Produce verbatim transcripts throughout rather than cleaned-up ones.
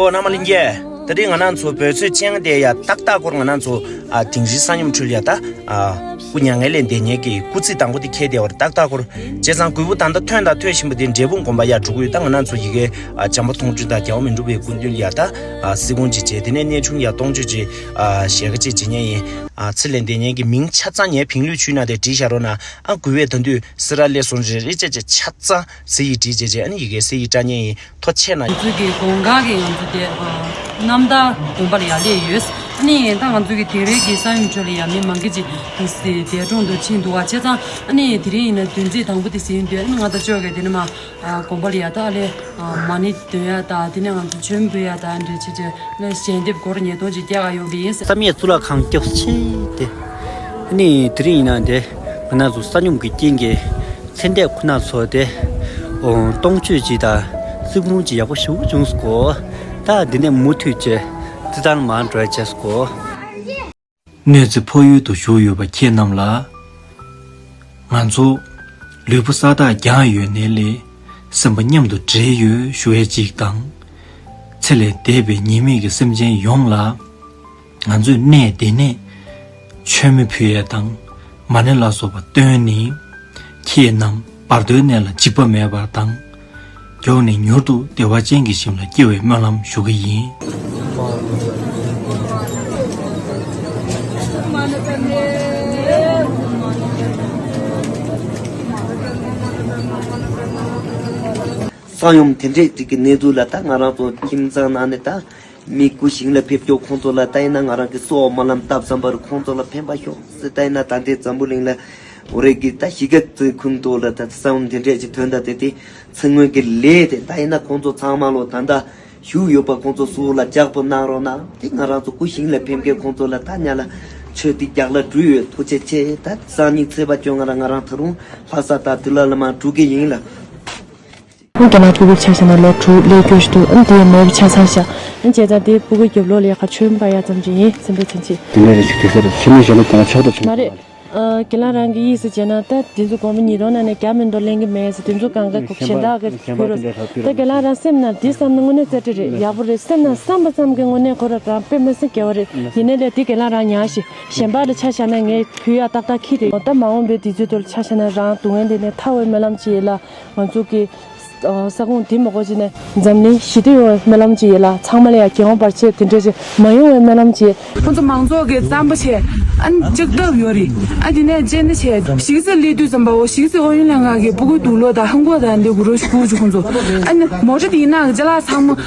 ཨོ་རྣམ་པ་ལྷན་རྒྱས། ད་རེས་ང་རང་ཚོ་འབོད་ཚིག་ཅན་དེ་ཡ་ཏག་ཏག་སྐོར་ང་རང་ཚོ་ཨ་དིང་རིའི་ས་ཡོམ་ཁྲོད་ལ་ཡ་ད་ཨ་སྐུ་མྱ་ངན་ལས་འདས་མཁན་གྱི་སྐུ་ཚེ་དང་པོ་དེ་འཁེལ་བསྡད་པ་རེད། ཏག་ཏག་སྐོར་བྱས་ཙང་གུས་པ་ད་ལྟ་ཐོན་དང་ཐོན་བཞིན་པ་དེ་འབྲས་སྤུངས་དགོན་པ་ཡར་འགྲོ་གི་ཡོད། ད་ང་རང་ཚོ་ཡི་གེ་ཨ་བྱམས་པ་མཐོང་གྲོལ་དང་རྒྱལ་བ་མི་འཁྲུགས་པའི་སྐུ་མདུན་ལ་ཡ་ད་ཨ་གསེར་ཁུང་ཅིག་བྱས། དེ་ནས་གནས་ཆུང་ཡ་སྟོང་མཆོད་ཅིག་ཨ་ཞལ་ཁ་ཅིག་བྱེད་མཁན་ཡིན། ཨ་ཚེ་ལས་འདས་མཁན་གྱི་མིང་ཆ་ཚང་ངས་བིང་ལུས་ཆུ་ནང་དེ་བྲིས་བཞག་རོགས་གནང་། ཨ་གུས་པས་ད་དུས་སེ་ར་སླེབས་སོང་རེད། རེད་ཅེས་ཅེས་ཆ་ཚང་གསེར་ཡིག་བྲིས་བྱས་བྱས་ཨ་ནི་ཡི་གེ་གསེར་ཡིག་བཀྲ་མཁན་ཡིན། ཐོ་ཆད་ན། ང་ཚོའི་གི་དགོང་ཁ་གི་ང་ཚོ་དེ་ཨ་གནམ་ཐང་དགོན་པ་ལ་ཡར་སླེབས་ཡོད། ཨ་ནི་ད་ང་ཚོའི་གི་དིང་རིའི་གི་ས་ཡོམ་ཁྲོད་ལ་ཡ་མི་མང་གི་ཅིག་འདས་གྲོངས་འདུག་ཕྱིན་འདུག་བ། བྱས་ཙང་ཨ་ནི་དེ་རིང་ཡིན་ན་བདུན་ཚིགས་དང་པོ་དེ་ཟིན་དུས་ཨ་ནི་ང་དང་ཅོག་གི་དེ་ནི་མ་ཨ་དགོན་པ་ལ་ཡ་ད་ཨ་ལེ་ཨ་མ་ཎི་འདོན་ཡ་ད་དེ་ནས་ང་ཚོ་མཆོད་འབུལ་ཡ་ད་འདྲ་བྱས་བྱས་ལ་ཞལ་འདེབས་སྒོར་ཉིས་སྟོང་ཅིག་རྒྱག་ག་ཡོང་གི་ཡིན་ཟེར། བསམ་ཡས་གཙུག་ལག་ཁང་སྐྱོབ་ཆེད་དེ། ཨ་ནི་དེ་རིང་ཡིན་ན་དེ་ང་རང་ཚོ་ས་ཡོམ་གྱི་རྐྱེན་གྱིས་ཚེ་འདས་ཁོ་ན་ཚོ་དེ་ཨོ་སྟོང་མཆོད་ཅིག་དང་གསེར་ཁུང་ཅིག་ཡག་པོ་ཞེ་པོ་བྱུང་སོང་གོ། ད་འདི་ནས་མུ་མཐུད་བྱས་ཙི་ཙང་མར་འགྲོ་ཡ་བྱས་སོང་གོ། གནོད་འཚེ་ཕོག་ཡུལ་དུ་བཞུགས་ཡོད་པ་ཁྱེད་རྣམས་ལ། ང་ཚོ་ལུས་པོ་ས་ཐག་རྒྱང་ཡོད་ནའི་ལས་སེམས་པ་མཉམ་དུ་འདྲེས་ཡོད་ཞུ་ཡས་གཅིག་དང་། ཚེ་ལས་འདས་པའི་ཉེས་མེད་ཀྱི་སེམས་ཅན་ཡོངས་ལ་ང་ཚོས་གནས་འདི་ནས་མཆོད་མེ་ཕུལ་ཡས་དང་མ་ཎི་ལ་སོགས་པ་བཏོན་ནས་ཁྱེད་རྣམས་བར་དོའི་གནས་ལ་འཇིགས་པ་མེད་པར་དང་། མགྱོགས་ནས་མྱུར་དུ་བདེ་བ་ཅན་གྱི་ཞིང་ལ་སྐྱེ་བའི་སྨོན་ལམ་ཞུ་གི་ཡིན། ས་ཡོམ་དེ་འདྲས་ཅིག་གི་གནས་ཚུལ་ལ་ད་ང་རང་ཚོ་ཁྱིམ་ཚང་ནང་ནས་ད་མི་སྐུ་ཞིང་ལ་ཕེབས་ཀྱོག་ཁོང་ཚོ་ལ་ད་ཡིན་ན་ང་རང་གི་སྲོག་སྨོན་ལམ་བཏབ་ཙམ་པར་ཁོང་ཚོ་ལ་ཕན་པ་ཤོག་ཟེར། ད་ཡིན་ན་ད་ལྟའི་འཛམ་བུ་གླིང་ལ་འོ་རེད་གི་ད་གཞིས་ཀ་རྩེ་ཁུངས་ཐོག་ལ་ད་ས་ཡོམ་དེ་འདྲས་ཅིག་ཐོན་ད་དེ་དེ་ཚེ་སྔོན་གྱི་ལས་དེ་ད་ཡིན་ན་ཁོང་ཚོ་ཚང་མ་ལོ་ད་ད་བཞུགས་ཡོད་པ་ཁོང་ཚོ་སུ་ལ་རྒྱག་པོ་གནང་རོགས་གནང་། དེ་ང་རང་ཚོ་སྐུ་ཞིང་ལ་ཕེབས་མཁན་ཁོང་ཚོ་ལ་ད་ཉ་ལ་ཆོས་དེ་རྒྱག་ལ་འགྲུལ་ཡོད། ཐུགས་རྗེ་ཆེ། ད་སང་ཉིན་ཚེས་པ་བཅོ་ལྔ་ལ་ང་རང་ད་རུང་ལྷ་ས་ད་དུ་ལ་ལ་མ་འགྲོ་གི་ཡིན་ལ། ཁོང་རྒན་ལགས་སྤུ་གུ་ཆ་བཞག་ན་ལོ་དྲུག་སླེབས་རྒྱུ་ཞིག་འདུག་ཨ་ནི་དེ་མེད་པ་ཆ་ཚང་བཞག་ཨ་ནི་བྱས་ཙང་དེ་སྤུ་གུ་རྒྱབ་ལོགས་ལ་ཡ་ཁ་ཆོས་འབའ་ཡ་ཙམ་ཅིག་ཡིན་སེམས་པའི་ཚན་ཆེད། དེ་ནས་རེ་ཞིག་དུས་སར་ཆེན་མོའི་ཞལ་ལུ་ཀྱང་ཕྱག་ཏུ་ཕྱིན་མ་རེད། ཨ་རྒན་ལགས་རང་གི་ཡིད་སུ་བྱས་ན་ད་དེ་ཚོ་དགོན་པ་ཉིས་སྟོང་ནང་ནས་རྒྱ་མི་འདོར་ལེན་གི་མེད་ཟེར་དེ་ཚོ་གང་ག་གཞན་དག་གི་བོད་རོ། ད་རྒན་ལགས་རང་སེམས་ནང་འདི་བསམ་ན་དངོས་གནས་རྩེ་གྲ་རེད། ཡག་པོ་རེད། སེམས་ནང་བསམ་པ་ཙམ་གི་དངོས་གནས་ཁོ་ར་རང་དཔེ་མི་སྲིད་དགེ་བ་རེད། ཡིན་ནའི་ལས་དེ་རྒན་ལགས་རང་ཉར་ཞིག་གཞན་པ་ལ་ཆ་བཞག་ན་ངས་གུས་ཡག་ཏག་ཏག་ཁྱི་རེད། ད་མ་འོངས་པའི་དུས་ཚོད་དུ་ལ་ཆ་བཞག་ན་རང་སྡུག་བསྔལ་འདི་ནས་ཐར་བའི་སྨོན་ལམ་ཅིག་ཡིན་ལ་ང་ཚོ་གི་ས་ཁོངས་འདི་མ་གོ་ཅི་ནས་འཛམ་གླིང་ཞི་བདེ་ཡོང་བའི་སྨོན་ལམ་ཅིག་ཡིན་ལ་ཚང་མ་ལ་ཡང་རྒྱལ་ཡོངས་བར་ཆད་དེ་འདྲ་ཅིག་མ་ཡོང་བའི་སྨོན་ལམ་ཅིག་ཁོང་ཚོ་མང་ཚོགས་ཀྱི་རྩམ་པ་ཆེ་ཨ་ནི་ལྕགས་ཐབ་ཡོད་རེད། ཨ་དེ་ནས་ལྕེ་ནི་ཆེ་ཞིག་ཚེ་ལི་དུས་ཙམ་པ་འོ་ཞིག་ཚེ་ཨོ་ཡུན་ལ་ང་གི་སྤུ་གུ་དུག་ལོ་དང་ཧང་གོ་དང་འདི་གུ་རོ་ཤི་ཁུ་ཅུ་ཁོང་ཚོ་ཨ་ནི་མོ་ཊ་དེ་ཡིན་ན་ཅ་ལག་ཚང་མ་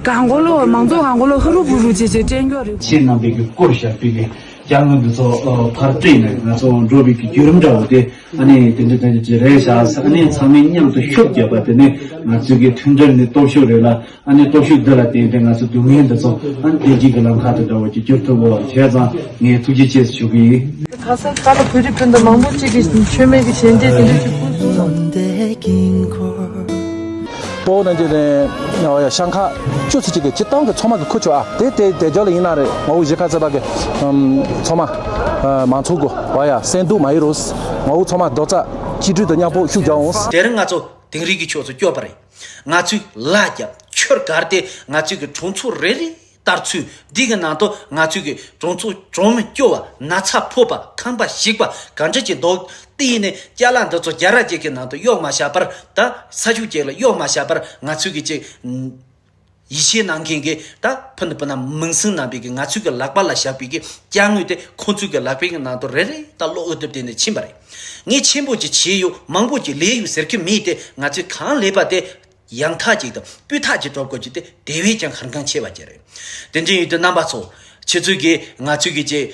གང་གོ་ལོ་མང་ཚོགས་གང་གོ་ལོ་ཧ་རུ་བུ་རུ་ཅེ་ཅེ་སྤྲད་འགྱོ་རེད། ཆེད་གནང་བའི་གི་སྐོར་བཞག་པའི་གི་རྒྱ་ང་འདི་ཚོ་ཕར་སྤྲད་ནས་ང་ཚོ་འགྲོ་བའི་གི་བརྒྱུད་རིམ་འདྲ་བོ་དེ་ཨ་ནི་དེ་འདྲ་དེ་འདྲ་ཅིག་རེད་བཞག་ས། ཨ་ནི་ཚང་མས་མཉམ་དུ་ཤུགས་བརྒྱབ་པ་དེ་ནི་ང་ཚོའི་གི་མཐུན་སྒྲིལ་ནི་སྟོབས་ཤུགས་རེད་ལ། ཨ་ནི་སྟོབས་ཤུགས་འདི་ལ་བརྟེན་ཏེ་ང་ཚོ་སྡུག་བསྔལ་འདི་ཚོ་ཨ་ནི་བདེ་སྐྱིད་ཀྱི་ལམ་ཁ་དུ་འདྲ་བོ་ཅིག་བསྒྱུར་ཐུབ་དགོས་བྱས་ཙང་ངས་ཐུགས་རྗེ་ཆེ་ཞུ་གི་ཡིན། ག་ས་ག་ལ་བོད་རིགས་སྤུན་ཟླ་མང་པོ་གཅིག་གིས་མཆོད་མེ་གི་ཞལ་འདེབས་དེ་འདྲ་ཞིག་ཕུལ་སོང་། སྤོ་བོ་རྣམས་ཀྱིས་ནས་ཤང་ཁ་བཅུ་ཚེ་གཅིག་གི་སྤྱིར་བཏང་གི་ཚོགས་མ་གི་ཁུ་ཆོ་ཨ་དེ་དེ་དེ་ཇོ་ལ་ཡིན་ན་རེད། ང་འུ་གཞིས་ཁ་ཚེ་དཔག་གི་ཚོགས་མ་མང་ཚོགས་གོ་བ་ཡ་སེན་དུ་མ་ཡི་རུ་ང་འུ་ཚོགས་མ་རྡོག་རྩ་གཅིག་སྒྲིལ་དུ་མཉམ་པོ་ཤུགས་རྒྱག་འོང་། དེ་རིང་ང་ཚོ་དིང་རི་གི་ཕྱོགས་སུ་སྐྱོད་པ་རེད། ང་ཚོས་ལ་རྒྱབ་ཆོར་གར་ཏེ་ང་ཚོས་གི་གྲོང་ཚོ་རེ་རེ་ལྟར་ཚུད་འདི་གི་ནང་དུ་ང་ཚོས་གི་གྲོང་ཚོ་གྲོང་མི་སྐྱོ་བ་ན་ཚ་ཕོག་པ་ཁང་པ་ཞིག་པ་གང་འདྲ་ཅིག་འདུག་དེ་ཡིན་ནས་ཅ་ལག་འདི་ཚོ་རྒྱ་ར་ཅིག་གི་ནང་དུ་གཡོག་མ་བཞག་པར་ད་ས་ཆུ་ཅིག་ལ་གཡོག་མ་བཞག་པར་ང་ཚོས་གི་ཅིག་ཡིད་ཆེས་གནང་མཁན་གི་ད་ཕུ་ནུ་སྤུན་ཟླ་མིང་སྲིང་རྣམ་པས་གི་ང་ཚོས་གི་ལག་པ་ལ་བཞག་པའི་གི་ཅ་དངོས་དེ་ཁོང་ཚོས་གི་ལག་པའི་གི་ནང་དུ་རེ་རེ་ད་བློ་འུ་ཐུབ་དེ་ནས་ཕྱིན་པ་རེད། ངས་ཆེན་པོ་ཅིག་བྱས་ཡོད་མང་པོ་ཅིག་ལས་ཡོད་ཟེར་གི་མེད་དེ་ང་ཚོས་གང་ལས་པ་དེ་ཡང་དག་ཅིག་དང་སྤུས་དག་ཅིག་སྒྲུབ་དགོས་ཀྱི་དེ་དེ་བས་ཀྱང་གལ་འགངས་ཆེ་བ་ཅིག་རེད། དེ་འདྲ་ཡིན་དུས་རྣམ་པ་ཚོ་ཁྱེད་ཚོས་ཀྱིས་ང་ཚོས་ཀྱི་ཅིག་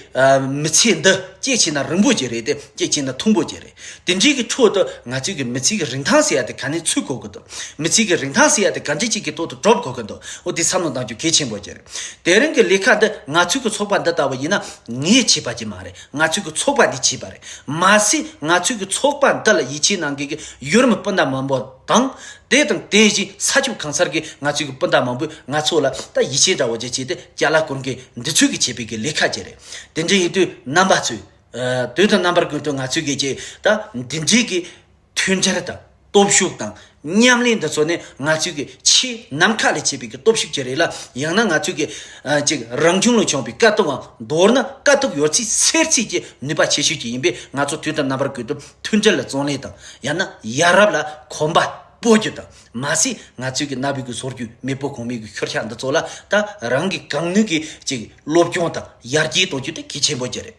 མི་ཚེ་འདི་སྐྱེས་ཕྱིན་ན་རིང་པོ་ཅིག་རེད་དེ་སྐྱེས་ཕྱིན་ན་ཐུང་པོ་ཅིག་རེད། དེ་འདྲའི་གི་ཁྲོད་དུ་ང་ཚོས་ཀྱི་མི་ཚེ་གི་རིན་ཐང་ཟེར་ཡ་དེ་ག་ནས་ཚུད་དགོས་ཀྱི་འདུག་མི་ཚེ་གི་རིན་ཐང་ཟེར་ཡ་དེ་ག་འདྲ་ཅིག་གི་ཐོག་ཏུ་སྒྲུབ་དགོས་ཀྱི་འདུག་འོ་དེ་བསམ་བློ་གཏང་རྒྱུ་གལ་ཆེན་པོ་ཅིག་རེད། དེ་རིང་གི་ལས་ཀ་འདི་ང་ཚོའི་གི་ཚོགས་པ་འདི་ལྟ་བུ་ཡིན་ན་ངས་བྱས་པ་ཅིག་མ་རེད། ང་ཚོའི་གི་ཚོགས་པ་འདིས་བྱས་པ་རེད། མ་ཟད་ང་ཚོའི་གི་ཚོགས་པ་འདི་ལ་ཡིད་ཆེས་གནང་མཁན་གི་ཡུལ་མི་སྤུན་ཟླ་མང་པོ་དང་། དེ་དང་དེ་བཞིན་ས་ཕྱོགས་གང་སར་གྱི་ང་ཚོའི་གི་སྤུན་ཟླ་མང་པོས་ང་ཚོ་ལ་ད་ཡིད་ཆེས་འདྲ་བོ་ཅིག་བྱས་ཏེ་ཅ་ལག་སྐོར་གྱི་འདི་ཚོའི་གི་བྱེད་པའི་གི་ལས་ཀ་ཅིག་རེད། དེ་འདྲ་ཡིན་དུས་རྣམ་པ་ཚོས་ཨ་དུས་དང་རྣམ་པར་ཀུན་ཏུ་ང་ཚོའི་གི་ཅིག་ད་འདི་འདྲའི་གི་མཐུན་སྒྲིལ་དང་སྟོབས་ཤུགས་དང་ མཉམ་ལས་འདི་ཚོ་ནི་ང་ཚོའི་གི་ཆེས་ནམ་མཁའ་ལས་ཆེ་བའི་གི་སྟོབས་ཤུགས་ཅིག་རེད་ལ། ཡང་ན་ང་ཚོའི་གི་ཨ་ཅིག་རང་བྱུང་ལས་བྱུང་བའི་དཀའ་སྡུག་ཨང་། མདོར་ན་དཀའ་སྡུག་ཡོད་ཚད་སེལ་ཚད་ཀྱི་ནུས་པ་ཆེ་ཤོས་ཅིག་ཡིན་པས། ང་ཚོ་དུས་དང་རྣམ་པར་དགོས་དུས་མཐུན་སྒྲིལ་ལ་བརྩོན་ལེན་དང་། ཡང་ན་ཡ་རབས་ལ་གོམ་པ་སྤོ་རྒྱུ་དང་། མ་ཟད་ང་ཚོའི་གི་གནའ་བོའི་གི་སྲོལ་རྒྱུན་མེས་པོ་གོང་མའི་གི་ཤུལ་བཞག་འདི་ཚོ་ལ་ད་རང་གི་གང་ནུས་ཀྱི་ཅིག་སློབ་སྦྱོང་དང་ཡར་རྒྱས་གཏོང་རྒྱུ་དེ་གལ་ཆེན་པོ་ཅིག་རེད།